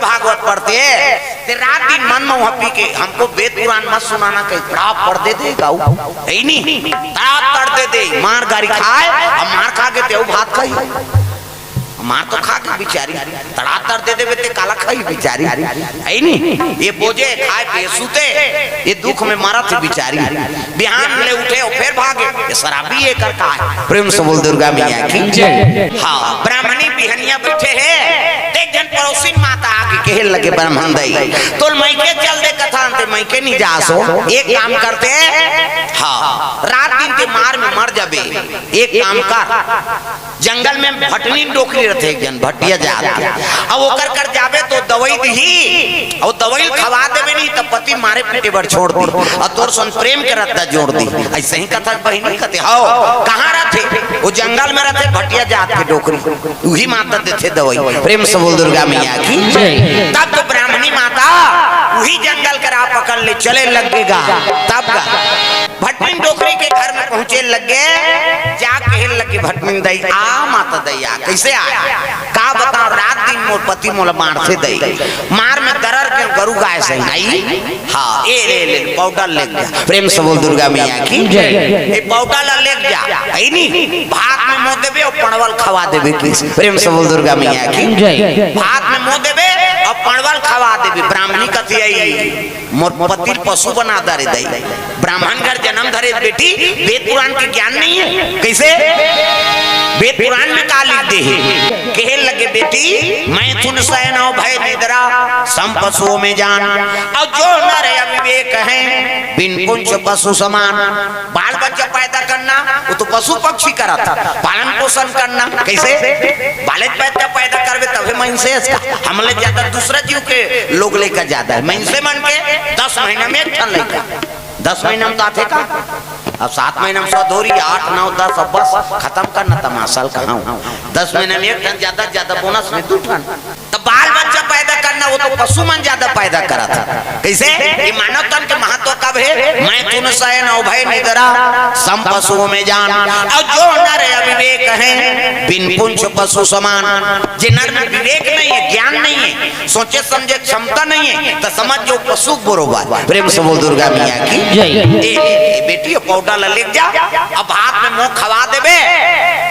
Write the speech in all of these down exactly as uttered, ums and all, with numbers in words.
भागवत पढ़ते, ते रात दिन मन में वहां पी के, "हमको वेद पुराण मत सुनाना," कहीं तड़ाप कर दे दे गाऊ, है नी? तड़ाप कर दे दे, मार गारी खाए, अब मार खा के तेऊ भात खाई, मार तो खा के बिचारी, तड़ाप कर दे देवे ते काला खाई बिचारी, है नी? ये बोझे खाए पिए सूते, ये दुख में मरत हे बिचारी। बिहान ले उठे अउ फेर भागे, ये शराबी एकर का हे? प्रेम से बोल दुर्गा मैया की। जय। हाँ, ब्राह्मणी बिहनिया बइठे हे, एक झन पड़ोसिन माता आगे कहे लगे, "ब्राह्मण दई, तोल मइके चल दे कथन, ते मइके नी जासो, एक काम करते, हाँ, रात दिन ते मार में मर जाबे, एक काम कर।" जंगल में भटनी डोकरी रथे, एक झन भटिया जात के। अब ओकर कर जाबे तो दवई दिही, अउ दवई खवा देबे नी त पति मारे पीटे बर छोड़ दी, अउ तोर संग प्रेम के रद्दा जोड़ दी। अइसे ही कथा बहिनी कथे, "हव, कहाँ रथे?" "वो जंगल में रथे, भटिया जात के डोकरी, उही माता देथे दवई।" प्रेम से बोल दुर्गा मैया की। जय। तब तो ब्राह्मणी माता उही जंगल के राह पकड़ ले चले लगे गा। तब गा भटनी डोकरी के घर में पहुंचे लगे, जा कहे लगे, "भटनी दई, आ माता दई, आ।" कइसे आय? का बतावं, रात दिन मोर पति मोला मारथे दई, मार में दरर के गरू गाय सही आई। हाँ, ए ले, ले, पाउडर लेग जा। प्रेम से बोल दुर्गा मैया की। जय। ए पाउडर ला लेग जा, है नी? भात में मो देबे अउ पड़वल खवा देबे किस। प्रेम से बोल दुर्गा मैया की। जय। भात में मो देबे अउ पड़वल खवा देबे। ब्राह्मणी कथे आई, "मोर पति ल पशु बना डारे दई।" ब्राह्मण घर जनम धरे बेटी, वेद पुराण के ज्ञान नइ हे। कइसे? वेद पुराण में का लिख दे हे? कहे लगे, "बेटी, मैथुन शयन अउ भय निद्रा, सम पशुओं में जान। अउ जो नर अविवेक हैं, बिन पुंछ पशु समान।" बाल बच्चा पैदा करना, वो तो पशु पक्षी करत हे। पालन पोषण करना, कइसे? बाले बच्चा पैदा करबे तभे मइनसे हे। हमले ज्यादा दूसरा जीव के लोग लइका ज्यादा हे। मइनसे मन के दस महीना में एक ठन लइका। दस महीना में तो आथे का? अब सात महीना में सौ धोरी, आठ, नौ, दस, अब बस खतम करना तमाशा ल कहाऊं। दस महीना में एक ठन, ज्यादा से ज्यादा बोनस में दू ठन। त बाल बच्चा पैदा करना, वो तो पशु मन ज्यादा पैदा करत हे। कइसे? ये मानव तन के महत्व कब हे? मैथुन शयन अउ भय निद्रा, सम पशुओं में जान। अउ जो नर अविवेक हैं, बिन पुंछ पशु समान। जे नर में विवेक नइ हे, ज्ञान नइ हे, सोचे समझे क्षमता नइ हे, त समझ जो पशु बरोबर। प्रेम से बोल दुर्गा मैया की। जय। ए, ए, ए, बेटी, ये पाउडर ला लेग जा, अब भात में मो खवा देबे,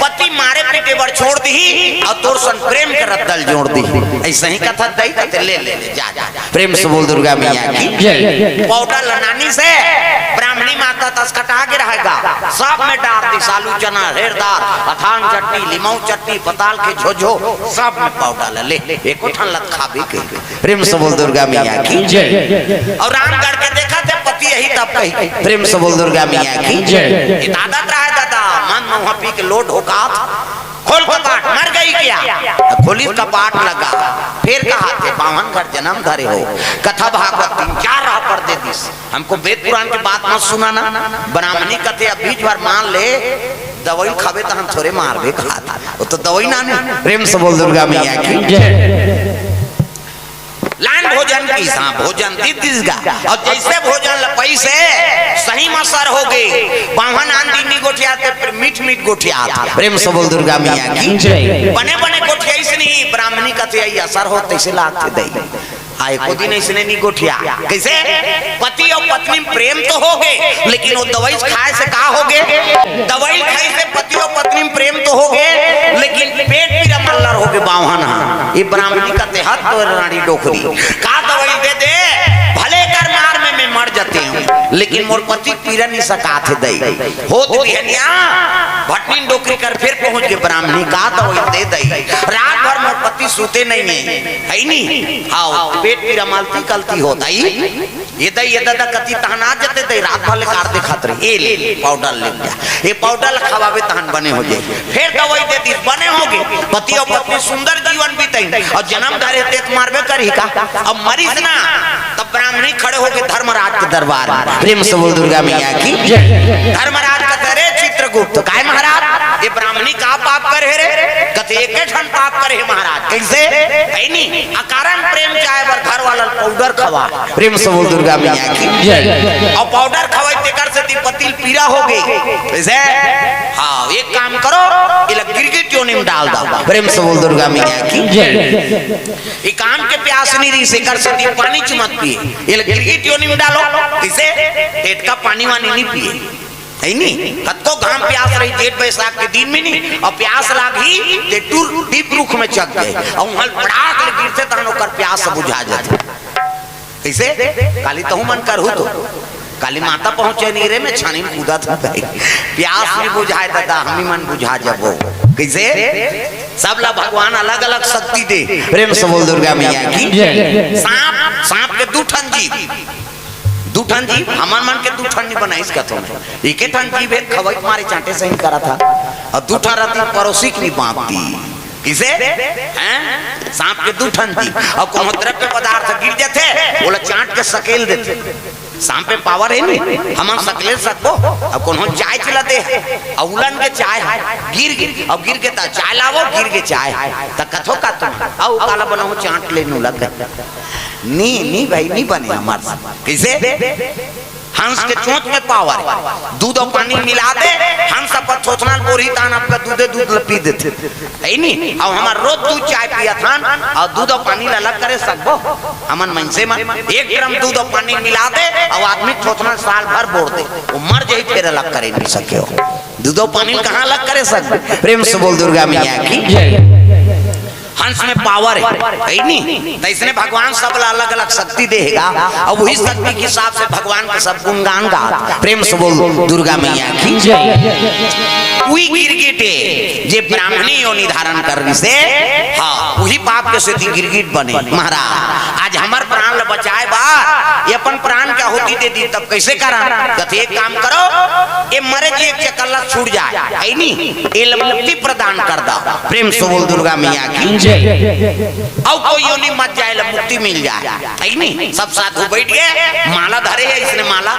पति मारे पीटे बर छोड़ दिही, अउ तोर संग प्रेम के रद्दा ल जोड़ दिही। अइसे ही कथा दई, कथे, "ले, ले, ले, जा, जा।" प्रेम से बोल दुर्गा मैया की। जय। पाउडर ला नानी से ब्राह्मणी माता तस कटा के रहेगा, सब में डार दिस, आलू चना, हेर दार, अथान चटनी, लिमऊ चटनी, पताल के झोझो, सब में पाउडर ला ले, एको ठन लत खाबे के। प्रेम से बोल दुर्गा मैया की। जय। अउ रामगढ़ के देखत हे पति यही तब कही, प्रेम से बोल दुर्गा मैया की। जय। ए दादा रहा हे दादा, मन में वहां पी के लोट होकात, "खोल कपाट, मर गई क्या?" खोलिस कपाट लगा, फेर कहाथे, "बाम्हन घर जनम धरे हो।" कथा भागवत तीन चार राह पर दे दिस, "हमको वेद पुराण के बात मत सुनाना।" ब्राह्मणी कथे, "अब बीच भर मान ले, दवई खाबे त हम थोरे मारबे कहाथे।" वो तो दवई नाने। प्रेम से बोल दुर्गा मैया की। जय। लान भोजन किस, हाँ, भोजन दे दिस गा। अउ जइसे भोजन ल पइसे, सही म असर होगे। बाम्हन आन दिन नी गोठियाथे, फेर मीठ मीठ गोठियाथे। प्रेम से बोल दुर्गा मैया की। जय। बने बने गोठियाइस नहीं, ब्राह्मणी कथे, "अई असर होत तइसे लागथे दई।" आ एको दिन अइसने नी गोठिया। कइसे? पति अउ पत्नी में प्रेम तो होगे, लेकिन वो दवई खाए से का होगे? दवई खाए से पति अउ पत्नी में प्रेम तो होगे, लेकिन पेट पीरा मल्लर होगे बाम्हन हा। ये ब्राह्मणी कथे, "हद तोर रांड़ी डोकरी, का दवई दे दे, भले कर मार में मैं मर जाती हूँ, लेकिन मोर पति पीरा नी सकाथे दई।" होत बिहनिया भटनी डोकरी कर फेर पहुंच गे ब्राह्मणी, "का दवई दे दई, रात भर मोर पति सूते नइ हे, हइ नी? हाँ, पेट पीरा मलती कलती होत हे। ये दई, ये ददा कति तहन आ जाते दई, रात भर ले काट दे खात रही। ए ले, पाउडर ले जा, ये पाउडर ल खवाबे तहन बने हो जाही।" फेर दवई दे दिस, बने होगे। पति अउ पत्नी सुंदर जीवन बिताइन, अउ जनम धरे ते त मारबे करही का? अब मरिस ना, तब ब्राह्मणी खड़े होगे धर्मराज के दरबार में। प्रेम से बोल दुर्गा मैया की। जय। धर्मराज कथे, "अरे चित्रगुप्त, काय महाराज?" ये ब्राह्मणी का पाप करे हे रे? कथे एके ठन पाप करे हे महाराज। कइसे? हइ नी, अकारण प्रेम चाहे बर घर वाला ल पाउडर खवा। प्रेम से बोल दुर्गा मैया की। जय। अउ पाउडर खवाय तेकर सेती पति ल पीरा होगे। कइसे? हाँ, एक काम करो, एला गिरगिट योनि म डाल दव। प्रेम से बोल दुर्गा मैया की। जय। ये काम के प्यास नइ रहिस, एकर सेती पानी च मत पिए। एला गिरगिट योनि म डालो। कइसे? एतका पानी वानी नइ पिए। हइ नी? कतको घाम प्यास रही, जेठ बैसाख के दिन में नी, अउ प्यास लागही, ते टूर दीप रुख में चघ जाय, अउ उहाँ ल पड़ाक ले गिरथे, तहन ओकर प्यास बुझा जाथे। कइसे? काली तहूँ मन करहू तो। काली माता पहुँचे नइ रे, मैं छानी में कूदत हँव। प्यास नइ बुझाय ददा, हमही मन बुझा जबो। कइसे? सब ला भगवान अलग-अलग शक्ति दे। प्रेम से बोल दुर्गा मैया की। जय। साँप, साँप के दू ठन जीभ। दू ठन जीभ, हमर मन के दू ठन नइ बनाइस कथों। एके ठन जीभ हे, खवई के मारे चाँटे सही करत हे। अउ दू ठन रतिस परोसी के नइ बाँचतिस। कइसे? हैं? साँप के दू ठन जीभ। अउ कोनो द्रव्य पदार्थ गिर जाथे, ओला चाँट के सकेल देथे। साँप में पावर हे नी, हमन सकेल सकबो। अउ कोनो चाय चला दे, अउ उलन के चाय हे, गिर गे, अउ गिर गे त चाय लावो, गिर गे चाय, त कथो का तुम, अउ काला बनाहूँ, चाँट ले नू लग। नी, नी भाई, नी बने हमर से। कइसे? हंस के चोंच में पावर हे। दूध अउ पानी मिला दे, हंस अपन थोथना ल बोरही, तहन अपन दूधे दूध ल पी देथे। हइ नी? अउ हमन रोज दूध चाय पियत हन, अउ दूध अउ पानी ल अलग करे सकबो? हमन मनसे मन एक ड्रम दूध अउ पानी मिला दे, अउ आदमी थोथना ल साल भर बोर दे, ओ मर जाही, फेर अलग करे नइ सके हो। दूध अउ पानी ल कहाँ अलग करे सकबो? प्रेम से बोल दुर्गा मैया की। जय। हंस में पावर हे, हइ नी? त अइसने भगवान सब ला अलग-अलग शक्ति दे हे गा, अउ उही शक्ति के हिसाब से भगवान के सब गुणगान गात। प्रेम से बोल दुर्गा मैया की। जय। उही गिरगिट हे, जे ब्राह्मणी योनि धारण करिस हे, हाँ, उही पाप के सेती गिरगिट बने। महाराज, आज हमर प्राण ल बचाय बर, ये अपन प्राण के आहुति दे दिस, तब कइसे करन? कथे, एक काम करो, ये मरे जी एक चकल्ला छूट जाय, हइ नी? एला मुक्ति प्रदान कर दव। प्रेम से बोल दुर्गा मैया की। जय। अउ कोई योनि मत जाय, एला मुक्ति मिल जाय। हइ नी? सब साधु बइठ गे, माला धरे हे, अइसने माला।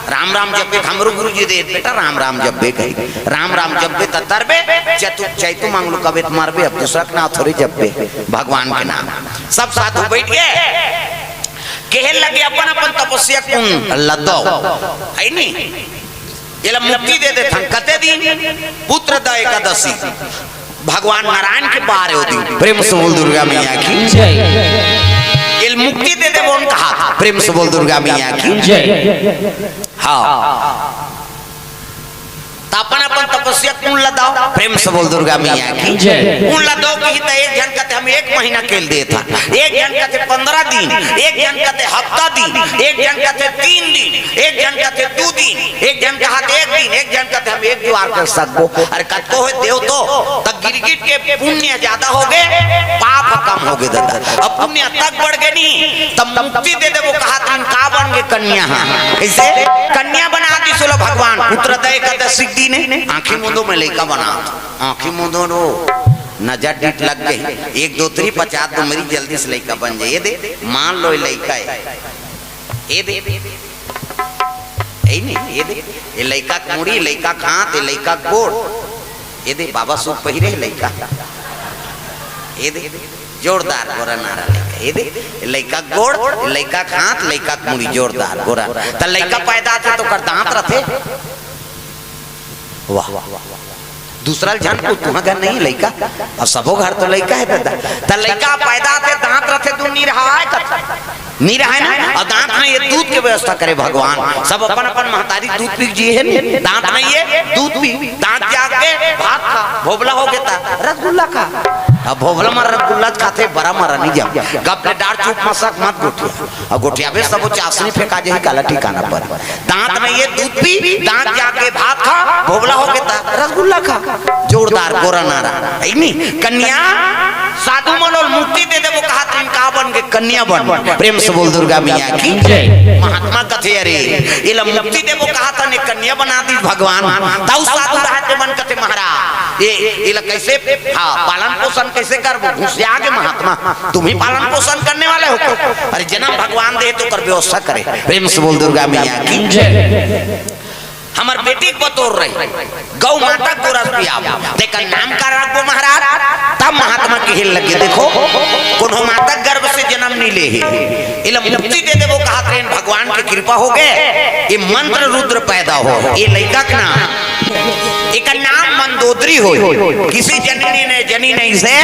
राम राम जपबे, हमरो गुरु जी दे, बेटा, राम राम जपबे कही। राम राम जपबे त तरबे, चैतु, चैतु मांगलू कबे त मरबे, अब दूसरा के नाम थोड़ी जपबे, भगवान के नाम। सब साधु बइठ गे, कहे लगे, अपन अपन तपस्या कुंड ल दव। हइ नी? एला मुक्ति दे देथन। कते दिन? पुत्रदा एकादशी। भगवान नारायण के बार हे ओ दिन। प्रेम से बोल दुर्गा मैया की। जय। एला मुक्ति दे देबो कहा। प्रेम से बोल दुर्गा मैया की। जय। हाँ। त अपन अपन तपस्या कुंड ल दव। प्रेम से बोल दुर्गा मैया की। जय। कुंड ल दव कही त एक झन कथे हम एक महीना के ल देथन, एक झन कथे पंद्रह दिन, एक झन कथे हफ्ता दिन, एक झन कथे तीन दिन, एक झन कथे दू दिन, एक झन कहत एक दिन, एक झन कथे हम एक जुआर कर सकबो। अरे कतको होय देव तो, त गिरगिट के पुण्य जादा होगे, पाप कम होगे ददा। अब पुण्य तक बढ़ गे नी, त मुक्ति दे देबो कहत हन, का बन गे कन्या हा। कइसे? कन्या बना दिस ओला भगवान, पुत्रदा एकादशी के दिन हे, आँखी मूंदो मैं लइका बनात हँव। आँखी मूंदो रो, नजर डीठ लग गे, एक दो तरी पचास दो मेरी जल्दी से लइका बन जाय। ये दे, मान लो ये लइका हे, ये दे, हइ नी, ये दे, ये लइका के मुड़ी, लइका के हाथ, ये लइका के गोड़, ये दे, बाबा सूट पहिरे हे लइका, ये दे, जोरदार गोरा नारा लइका, ये दे, ये लइका के गोड़, ये लइका के हाथ, लइका के मुड़ी, जोरदार गोरा। त लइका पैदा होथे त ओकर दांत रथे। वाह, दूसरा ल झन पूछ, तुँहर घर नइ हे लइका? अब सबो घर तो लइका हे ददा। त लइका पैदा होथे, दांत रथे, दूध नइ रहय, कथे नइ रहय ना? अउ दांत नइ हे, दूध के व्यवस्था करे भगवान। सब अपन अपन महतारी दूध पी के जिए हे नी। दांत नइ हे, दूध पी, दांत जाग गे, भात खा, भोभला होगे त रसगुल्ला खा। अब भोभला म रसगुल्ला खाथे, बरा म नइ जाम। गप ले डार, चुप मसक मत गोठिया। अउ गोठियाबे सबो चासनी फेंका जाही, काला ठिकाना पर। दांत नइ हे, दूध पी, दांत जाग गे, भात खा, भोभला होगे त रसगुल्ला खा। जोरदार गोरा नारा, हइ नी? कन्या, साधु मन ल मुक्ति दे देबो कहत हन, का बन गे? कन्या बन। प्रेम से बोल दुर्गा मैया की। जय। महात्मा कथे, अरे, एला मुक्ति देबो कहत हन, कन्या बना दिस भगवान। तउ साधु रहत मन कथे, महाराज, ए, एला कइसे, हाँ, पालन पोषण कइसे करबो? घुसिया गे महात्मा। तुम ही पालन पोषण करने वाले हो क्या? अरे, जनम भगवान दे हे त ओकर व्यवस्था करे। प्रेम से बोल दुर्गा मैया की। जय। हमर बेटी के बतोर रही, गौ माता के गोरस पियाबो, तेकर नाम का राखबो महाराज? तब महात्मा कहे लगे, देखो, कोनो माता गर्भ से जन्म नइ ले हे, एला मुक्ति दे देबो कहत रहिन, भगवान के कृपा होगे, ये मंत्र रुद्र पैदा हो, ये लइका के नाम, एकर नाम मंदोदरी होय, किसी जननी ने जनी नहीं से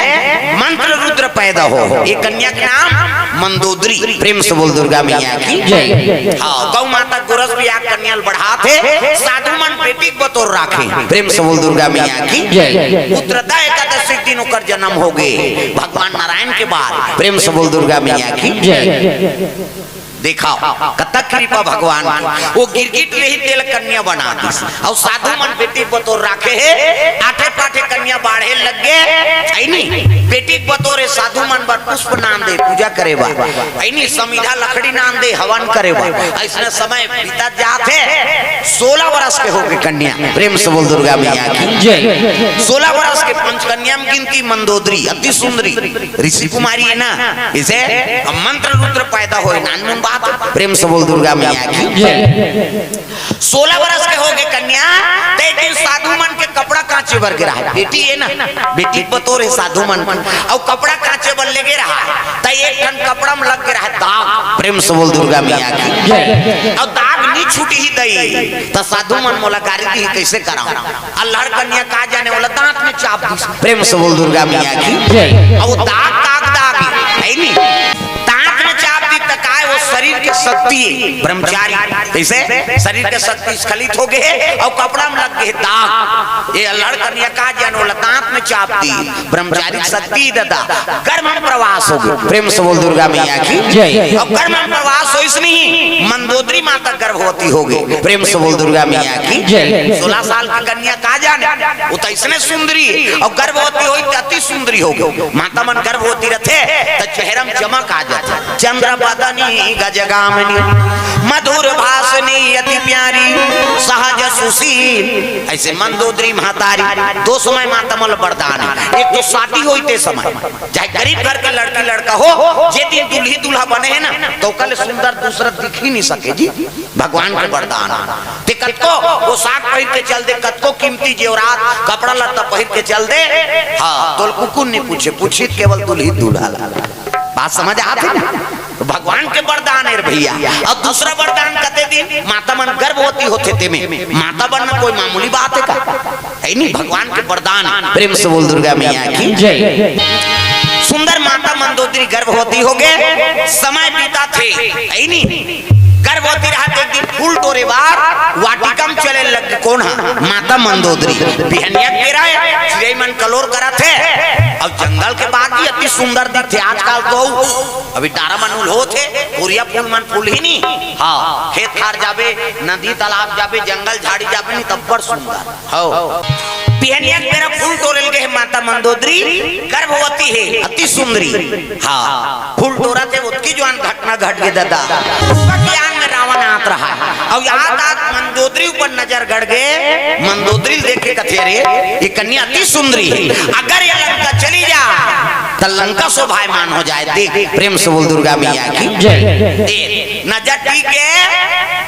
मंत्र रुद्र पैदा हो, ये कन्या के नाम मंदोदरी। प्रेम से बोल दुर्गा मैया की जय। हाँ, गौ माता गोरस पिया कन्या ल बढ़ात हे, साधु मन बेटी के बतोर राखे। प्रेम से बोल दुर्गा मैया की जय। पुत्रदा एकादशी के दिन ओकर जन्म होगे, भगवान नारायण के बाद। प्रेम से बोल दुर्गा मैया की जय। देखव, कतक कृपा भगवान के। वो गिरगिट रही, तेला कन्या बना दिस। अउ साधु मन बेटी बतोर राखे हे, आठे पाठे कन्या बाढ़े लग गे, है नी? बेटी बतोर हे, साधु मन बर पुष्प नांदे, पूजा करे बर, है नी? समिधा लकड़ी नांदे, हवन करे बर। अइसने समय बीतत जात हे, सोलह बरस के होगे कन्या। प्रेम से बोल दुर्गा मैया की जय। सोलह बरस के पंचकन्या म गिनती मंदोदरी, अति सुंदरी। ऋषि कुमारी हे ना, इसे मंत्र रुद्र पैदा होय, नानमुन बात। प्रेम से बोल दुर्गा मैया की जय। सोलह बरस के होगे कन्या, त एक दिन साधु मन के कपड़ा कांचे बर गे रहय। बेटी हे ना, बेटी के बतोर हे साधु मन के, अउ कपड़ा कांचे बर लेगे रहय, त एक ठन कपड़ा म लग गे रहय दाग। प्रेम से बोल दुर्गा मैया की जय। अउ दाग नइ छूटही दई, त साधु मन मोला गारी दिही, कइसे करंव? अल्हड़ कन्या का जाने, ओला दांत में चाप दिस। प्रेम से बोल दुर्गा मैया की जय। अउ दाग, दाग, दाग, है नी? दांत में चाप दिस त काय, वो शरीर के शक्ति, ब्रह्मचारी, कइसे? शरीर के शक्ति स्खलित होगे हे, अउ कपड़ा म लग गे हे दाग। ये अल्हड़ कन्या का जाने, ओला दांत में चाप दिस। ब्रह्मचारी शक्ति ददा, गर्भ म प्रवास होगे। प्रेम से बोल दुर्गा मैया की जय। अउ गर्भ म प्रवास होइस नहीं, मंदोदरी माता गर्भवती होगे। प्रेम से बोल दुर्गा मैया की जय। सोलह साल के कन्या का जाने, वो त अइसने सुंदरी हे, अउ गर्भवती होइस त अति सुंदरी होगे। माता मन गर्भवती रथे, त चेहरा म चमक आ जाथे। चंद्र बदनी गजगामिनी, मधुर भाषिणी अति प्यारी, सहज सुशील। अइसे मंदोदरी महतारी, दो समय माता मन ल वरदान हे। एक तो शादी होय ते समय, चाहे गरीब घर के लड़की लड़का हो, जे दिन दुल्ही दूल्हा बने हे ना, त ओकर ले सुंदर दूसरा दिख ही नइ सके जी। भगवान के वरदान। ते कतको पोशाक पहिर के चल दे, कतको कीमती जेवरात, कपड़ा लत्ता पहिर के चल दे, हाँ, तोला कुकुर नइ पूछे, पूछही त केवल दुल्ही दूल्हा ला। बात समझ आत हे ना? त भगवान के वरदान हे रे भइया। अउ दूसरा वरदान कते दिन माता मन गर्भवती होथे तेमे, माता बनना कोई मामूली बात हे का? है नी, भगवान के वरदान। प्रेम से बोल दुर्गा मैया की जय। सुंदर माता मंदोदरी गर्भवती होगे, समय बीतत हे, है नी? गर्भवती रहत एक दिन फूल टोरे बर वाटिका म चले लग गे। कोन हा? माता मंदोदरी। बिहनिया के बेरा हे, चिरई मन कलोर करत हे, अउ जंगल के बाग भी अति सुंदर दिखथे। आजकल तो अभी डारा मन उलहोत हे, कोरिया फूल मन फूलही नी। हाँ, खेत खार जाबे, नदी तालाब जाबे, जंगल झाड़ी जाबे नी, तब बड़ सुंदर। हव। बिहनिया के बेरा फूल टोरे ल गे हे माता मंदोदरी, गर्भवती हे, अति सुंदरी। हाँ, फूल टोरत हे, ओतकी जुवार घटना घट गे ददा। पुष्पक यान में रावण आत रहय, अउ आत आत मंदोदरी ऊपर नजर गड़ गे। मंदोदरी ल देख के कथे, "अरे, ये कन्या अति सुंदरी हे, अगर ये लंका चली जा, त लंका शोभायमान हो जाय।" देख, प्रेम से बोल दुर्गा मैया की जय। देख, नजर टिक गे,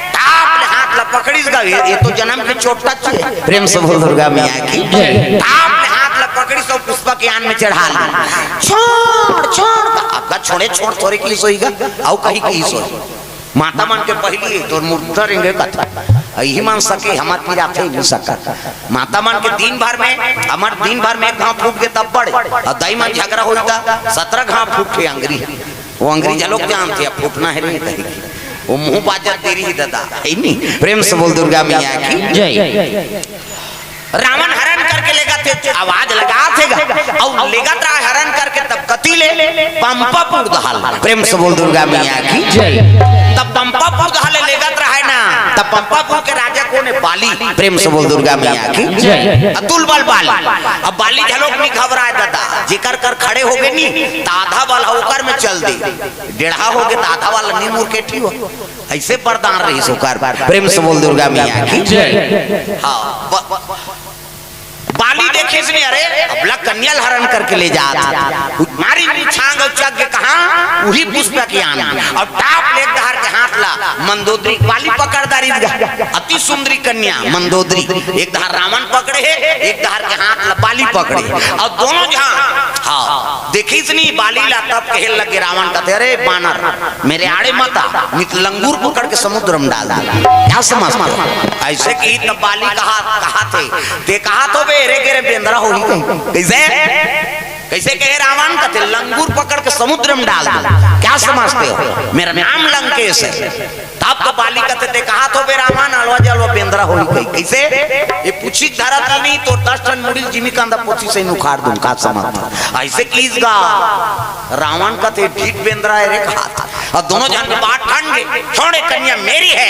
टाप ले हाथ ला पकड़िस गा, ये, ये तो जनम के चोट हे। प्रेम से बोल दुर्गा मैया की। जय। टाप ले हाथ ला पकड़िस अउ पुष्पक यान में चढ़ा ले। छोड़, छोड़, अब्बा छोड़े, छोड़ थोरे कहिस होही गा, अउ कहीं कहिस होही। माता मन के पहिली तोर मुर्दा रेंगे कथा। इही मन सके, हमर पिराथे नइ सकय। माता मन के दिन भर में, हमर दिन भर में एक घांव फूट गे तब बड़े। अउ दाई मन झगरा होही त सतरा घांव फूटथे अंगरी। वो अंगरी घलोक जानथे, अब फूटना हे रे कहिके। वो मुंह बाजत देरी ही ददा, है नी? प्रेम से बोल दुर्गा मैया की। जय। रावण हरण करके लेगथे, आवाज लगाथे गा, अउ लेगत रहय हरण करके तब कती ले पंपापुर डहर। प्रेम से बोल दुर्गा मैया की। जय। तब पंपापुर डहर ले लेगत रहय ना, तब पंपापुर के राजा कोन हे? बाली। प्रेम से बोल दुर्गा मैया की। जय। अतुल बल बाली। अब बाली घलोक नइ घबराय ददा, जेकर कर खड़े होगे नी, त आधा बल ह ओकर में चल दे। डेढ़ा होगे त आधा वाला नी मुरकेठी हो। अइसे वरदान रहिस ओकर। प्रेम से बोल दुर्गा मैया की। जय। हाँ, ब-, ब-, बाली देखिस नी, अरे, अबला कन्या ल हरण करके ले जात हे। मारिस छांग अउ चघ गे कहाँ? उही पुष्पक यान। अउ टाप ले डहर के हाथ ला मंदोदरी, बाली पकड़ डारिस गा। अति सुंदरी कन्या मंदोदरी, एक धार रावण पकड़े हे, एक धार के हाथ ला बाली पकड़े हे। अउ दोनों झन, हाँ, देखिस नी बाली ला, तब कहे लगे रावण कथे, "अरे बानर, मेरे आड़े मत आ, नहीं तो लंगूर पकड़ के समुद्र में डाल दे।" क्या समझते हो? अइसे कि तब बाली कहा, कहा थे, ते कहा तो बे, रे के रे बेंदरा होही कहीं। कइसे? कइसे कहे रावण? कथे, "लंगूर पकड़ के समुद्र में डाल दो।" क्या समझते हो? मेरा नाम लंकेश है। तब तो बाली कथे, "ते कहा तो बे रावण, अलवा जलवा बेंदरा होही कहीं।" कइसे? ये पूछी धरत ही नहीं तो दस ठन मुड़ी जिमी कंदा पोथी से उखाड़ दूं, का समझ? अइसे किस गा रावण कथे, "ढीठ बेंदरा है रे," कहा था। अउ दोनों झन के बात ठन गे, "छोड़े, कन्या मेरी है।"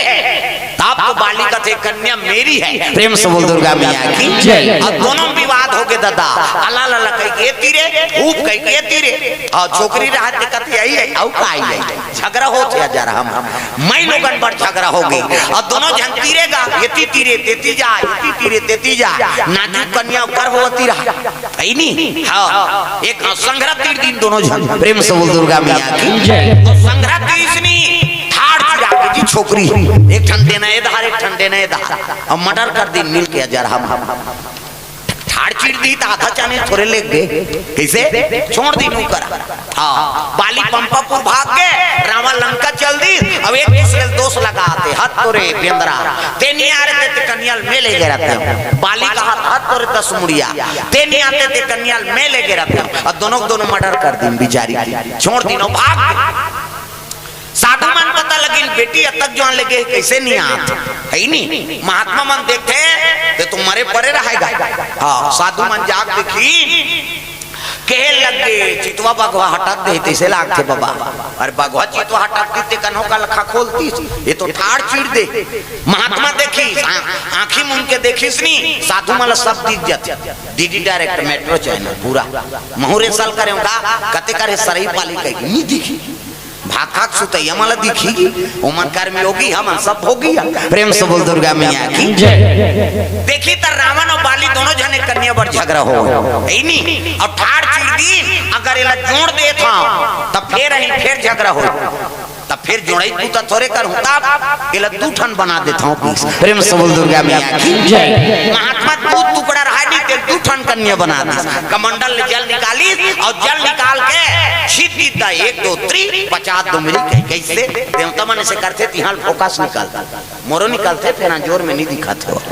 तब तो बाली कथे, "कन्या मेरी है।" प्रेम से बोल दुर्गा मैया की जय। अउ दोनों में विवाद हो गे दादा, अला लला कहि के तीरे, ऊप कहि के तीरे। अउ छोकरी रहत ते कथे, "यही है, अउ का ही है?" झगड़ा होत हे जरा हम, हम। मैं लोगन बर झगड़ा हो गे। अउ दोनों झन तीरे गा, एती तीरे, तेती जा, एती तीरे, तेती जा। नाजू कन्या गर्भवती रहा। है नी? हाँ। एक, हाँ, संघरा तीर दिन दोनों झन। प्रेम से बोल दुर्गा मैया की जय। अउ संघरा तीर इसनी ठाड़ चिरा के जी छोकरी। एक ठन देना ए धार, एक ठन देना ए धार। अउ मर्डर कर दिन मिल के जरा हम, हम, हम। ठाड़ चीर दी त आधा चानी थोरे लेग गे। कइसे? छोड़ दिन ओकर। हाँ, बाली पंपापुर भाग गे, रावण लंका चल दिस। अब एक दूसरे ल दोष लगात हे, "हत तोरे बेंदरा, ते नी आए रहे ते कन्या ल मैं लेगे रहतेंव।" बाली कहा, "हत तोरे दस मुड़िया, ते नी आते ते कन्या ल मैं लेगे रहतेंव।" अउ दोनों के दोनों मर्डर कर दिन बिचारी के। छोड़ दिन अउ भाग गे। साधु मन पता लगिन, "बेटी अतक जुवान लेगे कइसे नी आत?" है नी? महात्मा मन देखथे, ते तो मरे परे रहेगा। हाँ, साधु मन जाग देखी, कहे लगे, "चितवा बघवा हटक दे, तइसे लागथे बाबा।" अरे बघवा चितवा हटक देते कन्हो का लखा खोलतीस, ये तो ठाड़ चीर दे। महात्मा देखी, आ-, आँखी मूंद के देखिस नी, साधु मन ला सब दिख जाथे। डीडी डायरेक्ट मेट्रो चैनल पूरा। महूँ रिहर्सल करेंव का, कते करे सरई पाली कही, नी दिखी। भाग भाग सुतैया मन ला दिखी, ओमन कर्मयोगी, हमन सब भोगी हन। प्रेम से बोल दुर्गा मैया की जय। देखी त रावण अउ बाली दोनों झन एक कन्या बर झगड़ा हो, है नी? अउ ठाड़ चीर दिन, अगर एला जोड़ देत हंव, त फेर अहीं फेर झगड़ा हो, त फेर जोड़ई पूता थोरे करहूं, तब एला दू ठन बना देत हंव। प्रेम से बोल दुर्गा मैया की जय। महात्मा दू टुकड़ा रहय नी, तेल दू ठन कन्या बना दिस। कमंडल ले जल निकालिस अउ जल निकाल के छित दीदा, एक दो त्री पचास दो मिली कही। कइसे? देवता मन से करथे, तिहां फोकस निकालथे, मोरो निकालथे, फेर जोर में नी दिखत हो।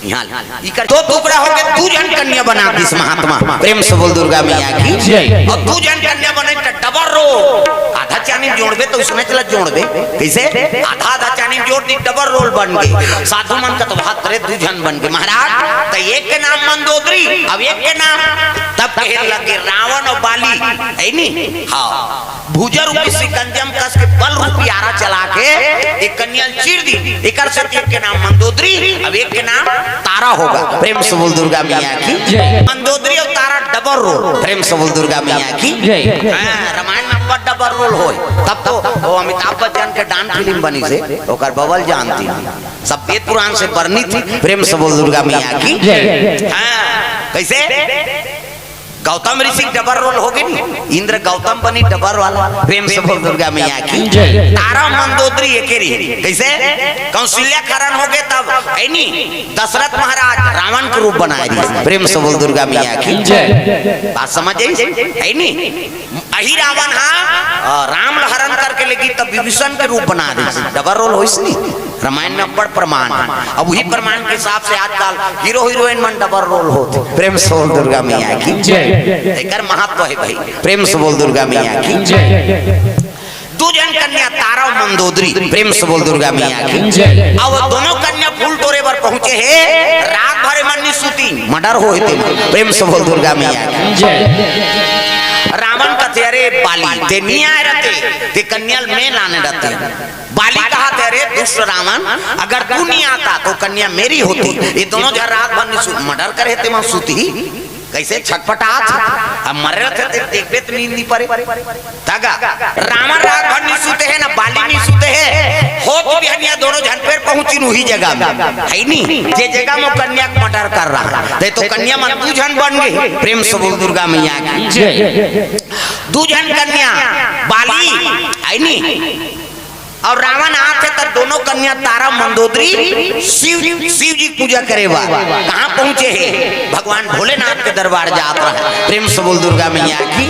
इहां इकर दो टुकड़ा होगे, दू झन कन्या बना दिस महात्मा। प्रेम से बोल दुर्गा मैया की जय। अउ दू झन कन्या बने त डबल रोल। आधा चानी जोड़बे त उसने चला जोड़बे। कइसे? आधा आधा चानी जोड़ दी, डबल रोल बन गे। साधु मन का तो बात रे, दू झन बन गे महाराज। त एक के नाम मंदोदरी, अब एक के नाम, तब कहे लगे रावण अउ बाली, है नी? हाँ, भुजा रूपी सिकंजम कस के बल रूपी आरा चला के एक कन्या ल चीर दी। एकर से एक के नाम मंदोदरी, अब एक के नाम तारा होगा। प्रेम से बोल दुर्गा मैया की जय। मंदोदरी अउ तारा डबल रोल। प्रेम से बोल दुर्गा मैया की जय। हाँ, रामायण में अब्बड़ डबल रोल होय, तब तो वो अमिताभ बच्चन के डांस फिल्म बनी से ओकर बबल जानती, सब वेद पुराण से वर्णित। प्रेम से बोल दुर्गा मैया की जय। हाँ, कइसे? गौतम ऋषि डबल रोल होगे नी, इंद्र गौतम बनी डबल रोल। प्रेम से बोल दुर्गा मैया की जय। तारा मंदोदरी एके रही। कइसे? कौशल्या खरन होगे तब, है नी, दशरथ महाराज रावण के रूप बनाय रहिस। प्रेम से बोल दुर्गा मैया की जय। बात समझ आइस? है नी? अही रावण हा, अ, राम ल हरण करके लेगी तब विभीषण के रूप बना दिस। डबल रोल होइस नी? रामायण में अब्बड़ प्रमाण हे। अब उही प्रमाण के हिसाब से आजकल हीरो हीरोइन मन डबल रोल होत हे। प्रेम से बोल दुर्गा मैया की जय। एकर महत्व हे भाई। प्रेम से बोल दुर्गा मैया की जय। दू झन कन्या तारा अउ मंदोदरी। प्रेम से बोल दुर्गा मैया की जय। अब वो दोनों कन्या फूल टोरे बर पहुंचे हे, रात भर एमन नी सुतिन, मर्डर होय हे तेमा। प्रेम से बोल दुर्गा मैया की जय। रावण कथे, "अरे बाली, ते नी आय रहते, ते कन्या ल मैं लाने रहते।" बाली कहत हे, "अरे दुष्ट रावण, अगर तू नी आता तो कन्या मेरी होती। ये दोनों झन रात भर नी सु-, मर्डर करे हे तेमा सुतही।" कइसे छटपटात हे? अब मरे रहते ते देखबे त नींद नी परे। तगा, रावण रात भर नी सुते हे, ना बाली नी सुते हे। होत बिहनिया दोनों झन फेर पहुंचिन उही जगह में। है नी? जे जगह में कन्या के मर्डर कर रहा। ते तो कन्या मन दू झन बन गे। प्रेम से बोल दुर्गा मैया की जय। दू झन कन्या, बाली, है नी? अउ रावण आथे त दोनों कन्या तारा मंदोदरी शिव, शिव जी के पूजा करे बर कहाँ पहुँचे हे? भगवान भोलेनाथ के दरबार जात रहे। प्रेम से बोल दुर्गा मैया की।